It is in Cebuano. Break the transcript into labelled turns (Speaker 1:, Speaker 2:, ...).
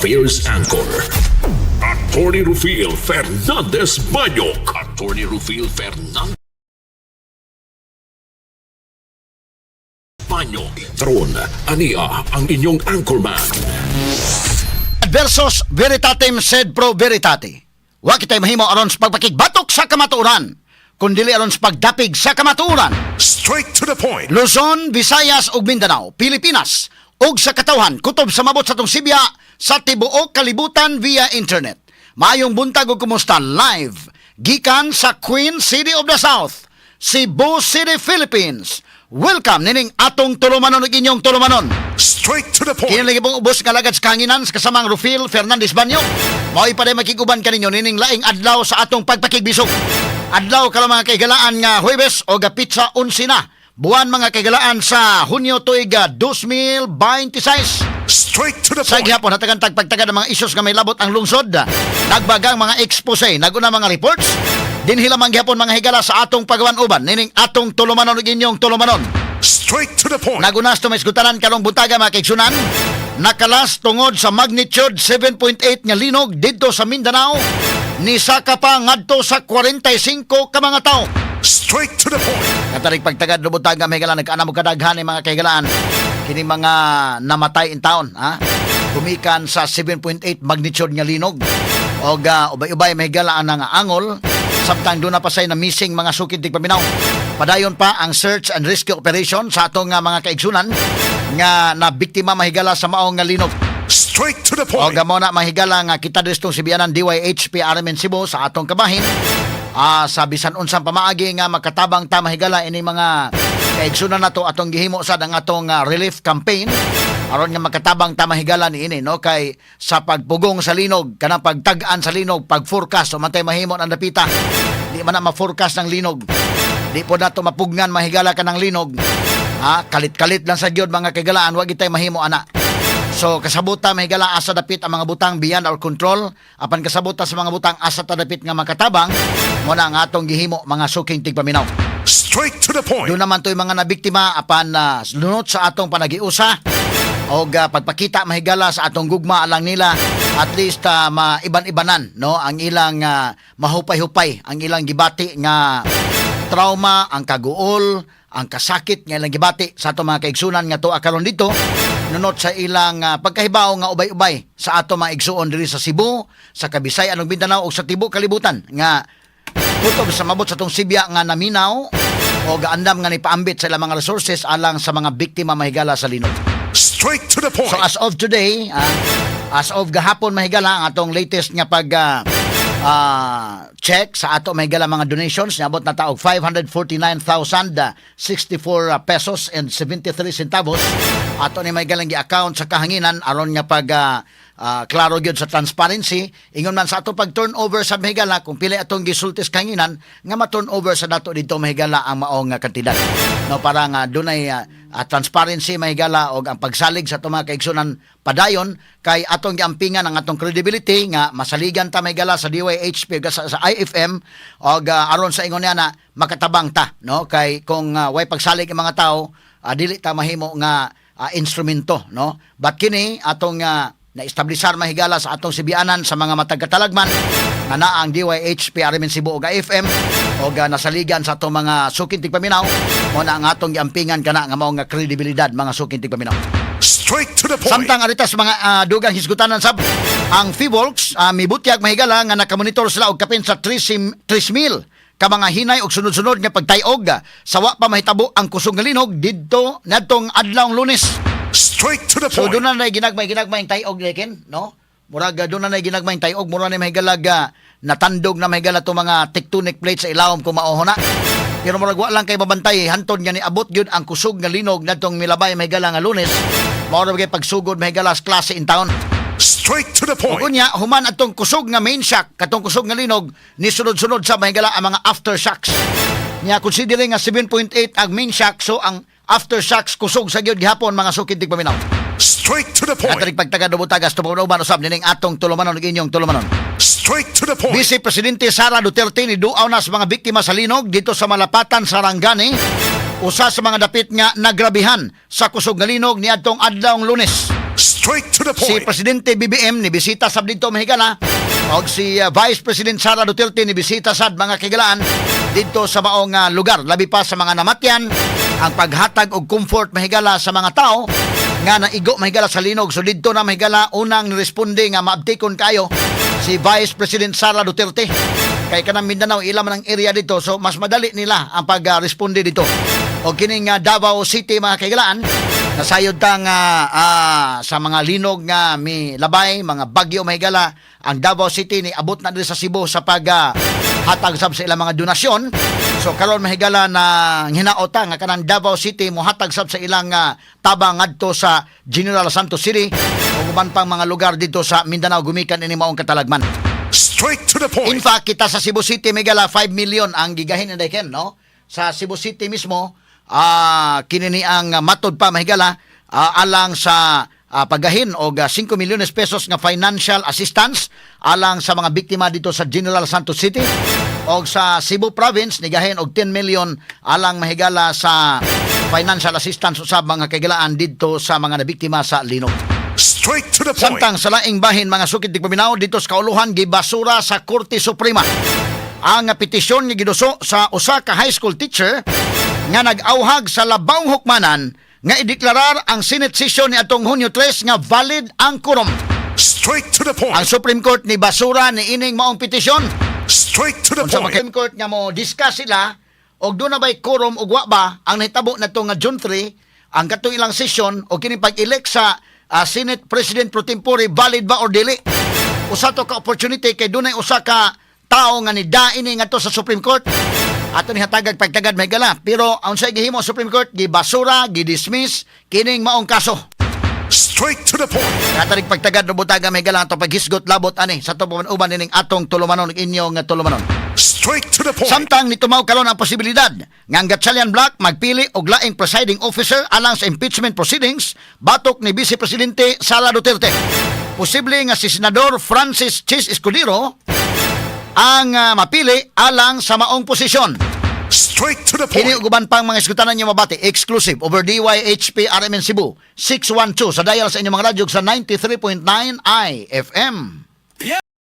Speaker 1: Affairs Anchor, Attorney Rufil Fernandez Banyok. Attorney Rufil Fernandez Banyok. Karon, ania ang inyong anchorman.
Speaker 2: Versus veritatem sed pro veritate. Wa kitay mahimo aron sa pagpakigbatok sa kamatuoran, kundili aron sa pagdapig sa kamatuoran.
Speaker 3: Straight to the point.
Speaker 2: Luzon, Visayas ug Mindanao, Pilipinas ug sa katawhan kutob sa mabot sa atong sibya sa tibuok kalibutan via internet. Maayong buntag ug kumusta live gikan sa Queen City of the South, Cebu City, Philippines. Welcome nining atong tulumanon ug inyong tulumanon.
Speaker 3: Straight to the point.
Speaker 2: Kini lagi pong ubos nga lagad sa kahanginan sa kasamang Rufil Fernandez Banyo. Mao'y pa makiguban kaninyo nining laing adlaw sa atong pagpakigbisog. Adlaw karon, mga kaigalaan, nga Huwebes o petsa 11 na buwan, mga kaigalaan, sa Hunyo tuig 2026.
Speaker 3: Straight to the
Speaker 2: Sa
Speaker 3: point.
Speaker 2: gihapon hatagan tagpagtaga ng mga isyos nga may labot ang lungsod. Nagbagang mga expose, naguna mga reports. Dinhi lamang gihapon, mga higala, sa atong pagawan uban nining atong tulumanon ug inyong tulumanon.
Speaker 3: Straight to the point.
Speaker 2: Nagunas to may isgutanan karong buntaga, mga kaigsunan. Nakalas tungod sa magnitude 7.8 nga linog didto sa Mindanao. Nisaka pa ngadto sa 45 ka mga tawo.
Speaker 3: Straight to the point.
Speaker 2: Katarik pagtagad lubutaga, may higala, nagkaanam og kadaghan ni mga kahigalaan. Kini mga namatay in town, ha? Gumikan sa 7.8 magnitude nga linog. Og ubay-ubay, may higalaan nga angol samtang doon na pa say na missing, mga sukid tigpaminaw. Padayon pa ang search and rescue operation sa atong mga kaigsunan nga na biktima, mahigala, sa maong nga linog.
Speaker 3: Straight to the
Speaker 2: O
Speaker 3: point.
Speaker 2: gamo na, mahigala, nga kita distong Sibianan DYHP RMN Cebu sa atong kabahin. Sa bisan unsang pamaagi nga makatabang ta, mahigala, ini mga kaigsunan nato, atong gihimo sad ang atong relief campaign aron nga makatabang ta, mahigala, ni ini, no, kay sa pagpugong sa linog, kanang pagtag-an sa linog, pag forecast o man tay mahimo ang dapita, di man na ma-forecast ng linog, di po nato mapugnan, mahigala, kanang linog, ha, kalit-kalit lang sa gyud, mga kaigalaan, wa gitay mahimo ana. So kasabuta, mahigala, asa dapit ang mga butang beyond our control, apan kasabuta sa mga butang asa ta dapit nga makatabang, mo na ang atong gihimo, mga suking tigpaminaw.
Speaker 3: Straight to the point.
Speaker 2: Doon naman to'y mga nabiktima, apan lunot sa atong panagiusa o pagpakita, mahigala, sa atong gugma alang nila, at least maiban-ibanan, no, ang ilang mahupay-hupay ang ilang gibati nga trauma, ang kaguol, ang kasakit nga ilang gibati sa atong mga kaigsunan nga tuwa karon dito nunot sa ilang pagkahibaw nga ubay-ubay sa ato mga igsuon diri sa Cebu, sa Kabisayan ug Mindanao ug sa tibuok kalibutan nga kutob sa mabot sa atong sibya nga naminaw o gaandam nga nipaambit sa ilang mga resources alang sa mga biktima, mahigala, sa linog.
Speaker 3: Straight to the point.
Speaker 2: So as of today, as of gahapon, mahigala, ang atong latest nga pag check sa ato, mahigala, mga donations, niabot na ta og 549,064 pesos and 73 centavos. Ato ni mahigala gi-account sa kahanginan aron nga pag klaro gyud sa transparency, ingon man sa ato pag turnover sa, mahigala, kung pila atong gisulti sa kahanginan nga ma-turn over sa dato dito, mahigala, ang maong nga kantidad, no, para nga dunay transparency, mahigala, og ang pagsalig sa atong mga kaigsunan padayon kay atong giampingan ang atong credibility nga masaligan ta, mahigala, sa DYHP ug sa IFM og aron sa ingon niya na makatabang ta, no, kay kung way pagsalig ang mga tao, dili ta mahimo nga instrumento, no. But kini atong na-establisar, mahigala, sa atong sibianan sa mga matag katalagman nga naa ang DYHP RMN Cebu ug IFM og nasaligan sa atong mga suking tigpaminaw, mo na ang atong giampingan kana nga mao nga kredibilidad, mga suking tigpaminaw.
Speaker 3: Straight to the point.
Speaker 2: Samtang arita sa mga dugang hisgutanan sab ang Phivolcs, mibutyag, mahigala, nga nakamonitor sila og kapin sa 3,000 ka mga hinay og sunod-sunod nga pagtayog sa wa pa mahitabo ang kusog nga linog didto nadtong adlawng Lunes.
Speaker 3: Straight to the
Speaker 2: So
Speaker 3: point.
Speaker 2: doon na ginagmay tayog lekin, no? Murag doon na ginagmay tayog, mura na mahigala natandog na, mahigala, to mga tectonic plates sa ilawom kung maoho na. Pero murag wa lang kay mabantay hantod nga niabot gyud ang kusog nga linog nadtong milabay, mahigala, nga Lunes. Mao ra kay pagsugod, mahigala, sa klase in town.
Speaker 3: Straight to the
Speaker 2: Ug
Speaker 3: point.
Speaker 2: unya, human atong kusog nga main shock, katong kusog nga linog, ni sunod-sunod sa, mahigala, ang mga aftershocks. Nya considering nga 7.8 ang main shock, so ang aftershocks kusog sa gyud gihapon, mga sukid tigpaminaw.
Speaker 3: Straight to the point.
Speaker 2: Katarik pagtaga butagas tumaw usab nining atong tulumanon ug inyong tulumanon.
Speaker 3: Straight to the point.
Speaker 2: Vice Presidente Sara Duterte ni duaw na sa mga biktima sa linog dito sa Malapatan, Sarangani. Usa sa mga dapit nga nagrabihan sa kusog nga linog niadtong adlawng Lunes.
Speaker 3: Straight to the
Speaker 2: Si
Speaker 3: point.
Speaker 2: Presidente BBM ni bisita sab didto, mahigala, og si Vice President Sara Duterte ni bisita sad, mga kahigalaan, didto sa maong lugar, labi pa sa mga namatyan, ang paghatag og comfort, mahigala, sa mga tao nga naigo, mahigala, sa linog. So didto na, mahigala, unang responde nga maabtikon kayo si Vice President Sara Duterte kay kanang Mindanao, ila man ang area dito, so mas madali nila ang pag-responde dito. O kining Davao City, mga kahigalaan, nasayod ta nga sa mga linog nga mi labay, mga bagyo, mahigala, ang Davao City ni abot na diri sa Cebu sa pag hatag sab sa ilang mga donasyon. So karon, mahigala, na hinaota nga kanang Davao City mohatag sab sa ilang tabang ngadto sa General Santos City ug uban pang mga lugar dito sa Mindanao gumikan ini maong katalagman.
Speaker 3: Straight to the point.
Speaker 2: In fact, kita sa Cebu City, mahigala, 5 million ang gigahin na Ken, no? Sa Cebu City mismo, kini ni ang matod pa, mahigala, alang sa paggahin og 5 milyones pesos nga financial assistance alang sa mga biktima dito sa General Santos City, og sa Cebu Province nigahin og 10 million alang, mahigala, sa financial assistance usab, mga kahigalaan, didto sa mga nabiktima sa linog.
Speaker 3: Straight to the point.
Speaker 2: Samtang sa laing bahin, mga sukit tigpaminaw, dito sa kauluhan gibasura sa Korte Suprema ang petisyon nga giduso sa usa ka high school teacher nga nag-auhag sa labawng hukmanan nga ideklarar ang Senate session ni atong Hunyo 3 nga valid ang quorum.
Speaker 3: Straight to the point.
Speaker 2: Ang Supreme Court ni basura ni ining maong petisyon.
Speaker 3: Straight to the
Speaker 2: Unsa
Speaker 3: point.
Speaker 2: Supreme Court nga mo discuss sila og doon na ba'y quorum og wa ba ang nahitabo nadto nga June 3, ang katong ilang session o kini pag-elect sa Senate President pro tempore, valid ba or dili. Usa to ka opportunity kay dunay usa ka tao nga ni ini ngadto sa Supreme Court. Ato ni hatagag pagtagad, mahigala, pero ang unsay gihimo ang Supreme Court, gibasura, gidismiss kining maong kaso.
Speaker 3: Straight to the point.
Speaker 2: Katarig pagtagad no butaga, mahigala, ato paghisgot labot ani sa tuban uban ining atong tulumanon, inyong tulumanon.
Speaker 3: Straight to the point.
Speaker 2: Samtang nitumaw karon ang posibilidad nga ang Gatchalian Bloc magpili og laing presiding officer alang sa impeachment proceedings batok ni Vice Presidente Sara Duterte. Posible nga si Senador Francis Chis Escudero ang mapili alang sa maong posisyon.
Speaker 3: Straight to the
Speaker 2: Kini
Speaker 3: point.
Speaker 2: ug uban pang mga iskutanan niyo mabati exclusive over DYHP RMN Cebu 612 sa dial sa inyong mga radyo sa 93.9 IFM.